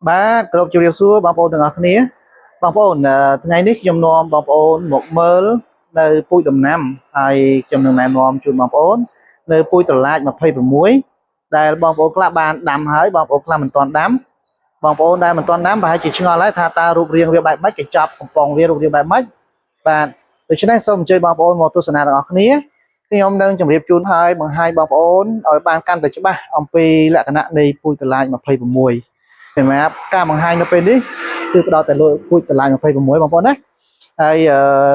បាទគោរពជម្រាបសួរបងប្អូនទាំងអស់គ្នាបងប្អូនថ្ងៃនេះខ្ញុំនាំបងប្អូនមកមើលនៅពូជដំណាំហើយខ្ញុំនឹងណែនាំជូនបងប្អូននៅពូជត្រឡាច26ដែលបងប្អូនខ្លះបានដាំហើយបងប្អូនខ្លះមិនទាន់ដាំបងប្អូនដែលមិនទាន់ដាំប្រហែលជាឆ្ងល់ហើយថាតើរូបរាងវាបែបម៉េចកញ្ចប់កំប៉ុងវារូបរាងបែបម៉េចបាទដូច្នេះសូមអញ្ជើញបងប្អូនមកទស្សនាទាំងអស់គ្នាខ្ញុំនឹងជម្រាបជូនហើយបង្ហាញបងប្អូនឲ្យបានកាន់តែច្បាស់អំពីលក្ខណៈនៃពូជត្រឡាច26សម្រាប់ការបង្ហាញនៅពេលនេះគឺផ្ដោតតែលើពូជបន្លាយ26បងប្អូនណាហើយ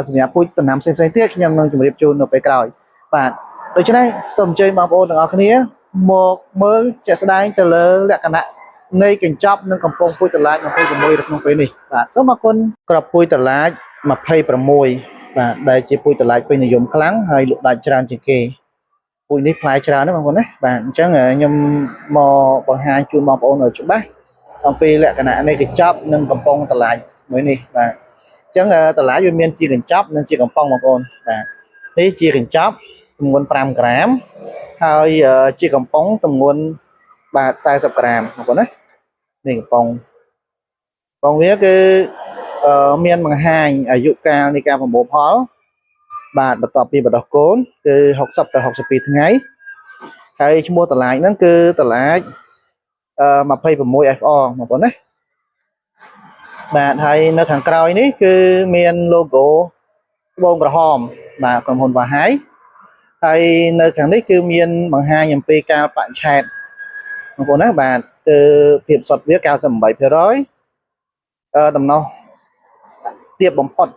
សម្រាប់ពូជដំណាំផ្សេងៗទៀតខ្ញុំនឹងជម្រាបជូននៅពេលក្រោយបាទដូច្នេះសូមអញ្ជើញបងប្អូនទាំងអស់គ្នាមកមើលជាក់ស្ដែងទៅលើលក្ខណៈនៃកញ្ចប់និងកំពង់ពូជបន្លាយ26នៅក្នុងពេលនេះបាទសូមអរគុណក្របពូជបន្លាយ26បាទដែលជាពូជបន្លាយពេញនិយមខ្លាំងហើយលក់ដាច់ច្រើនជាងគេពូជនេះផ្លែច្រើនណាស់បងប្អូនណាបាទអញ្ចឹងខ្ញុំមកបង្ហាញជូនបងប្អូនឲ្យច្បាស់អំពីលក្ខណៈនៃកញ្ចប់និងកំប៉ុងបន្លាយមួយនេះបាទអញ្ចឹងបន្លាយវាមានជាកញ្ចប់និងជាកំប៉ុងបងប្អូនបាទនេះជាកញ្ចប់ទម្ងន់5ក្រាមហើយជាកំប៉ុងទម្ងន់បាទ40ក្រាមបងប្អូនណានេះកំប៉ុងបងវាគឺមានបង្ហាញអាយុកាលនៃការប្រមូលផលបាទបន្ទាប់ពីបដោះកូនគឺ60ទៅ62ថ្ងៃហើយឈ្មោះបន្លាយហ្នឹងគឺបន្លាយ26 FR បងប្អូនណាបាទហើយនៅខាងក្រោយនេះគឺមាន logo ត្បូងក្រហមបាទក្រុមហ៊ុនវ៉ាហៃហើយនៅខាងនេះគឺមានបង្ហាញអំពីការបរិច្ឆេទបងប្អូនណាបាទគឺភាពសុទ្ធវា98%ដំណោះទាបបំផុត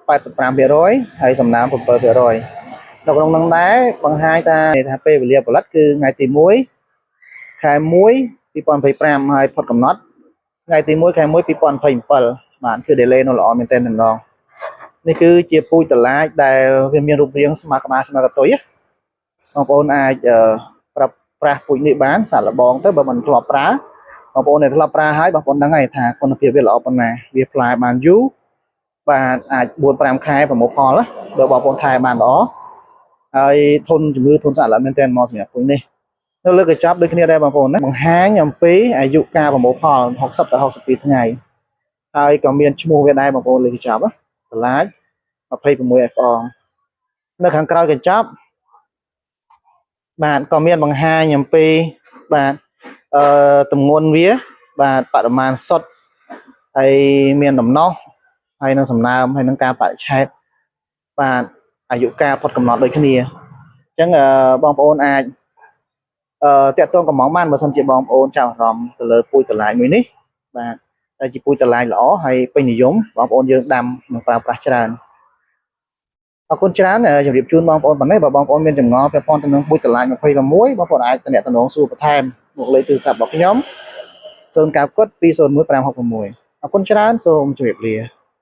85%ហើយសំណើម7%នៅក្នុងនោះដែរបង្ហាញថាពេលវេលាផលិតគឺថ្ងៃទី1ខែ1 2025ហើយផុតកំណត់ថ្ងៃទី1ខែ1 2027បាទគឺ delay នៅល្អមែនទែនម្ដងនេះគឺជាពូជបន្លាចដែលវាមានរូបរាងស្មើក្បាលស្មើកតុយបងប្អូនអាចប្រើប្រាស់ពូជនេះបានសាកល្បងទៅបើមិនធ្លាប់ប្រើបងប្អូនដែលធ្លាប់ប្រើហើយបងប្អូនដឹងហើយថាគុណភាពវាល្អប៉ុណ្ណាវាផ្លែបានយូរបាទអាច4 5ខែប្រមូលផលបើបងប្អូនថែបានល្អហើយធន់ជំងឺធន់សត្វល្អមែនទែនមកសម្រាប់ពូជនេះនៅលើកញ្ចប់ដូចគ្នាដែរបងប្អូនណាបង្ហាញអំពីអាយុកាលប្រមូលផល60ទៅ62ថ្ងៃហើយក៏មានឈ្មោះវាដែរបងប្អូនលើកញ្ចប់បន្លាច26 FR នៅខាងក្រោយកញ្ចប់បាទក៏មានបង្ហាញអំពីបាទទម្ងន់វាបាទបរិមាណសុទ្ធហើយមានដំណោះហើយនឹងសំណើមហើយនឹងការបរិច្ឆេទបាទអាយុកាលផុតកំណត់ដូចគ្នាអញ្ចឹងបងប្អូនអាចតាក់ទងកំងបានបើសិនជាបងប្អូនចាប់អារម្មណ៍ទៅលើពូជបន្លាយមួយនេះបាទតែជាពូជបន្លាយល្អហើយពេញនិយមបងប្អូនយើងដាំនិងប្រើប្រាស់ច្រើនអរគុណច្រើនជម្រាបជូនបងប្អូនប៉ុណ្ណេះបើបងប្អូនមានចម្ងល់ពាក់ព័ន្ធទៅនឹងពូជបន្លាយ26បងប្អូនអាចទំនាក់ទំនងសួរបន្ថែមមកលេខទូរស័ព្ទរបស់ខ្ញុំ090 201 566អរគុណច្រើនសូមជម្រាបលា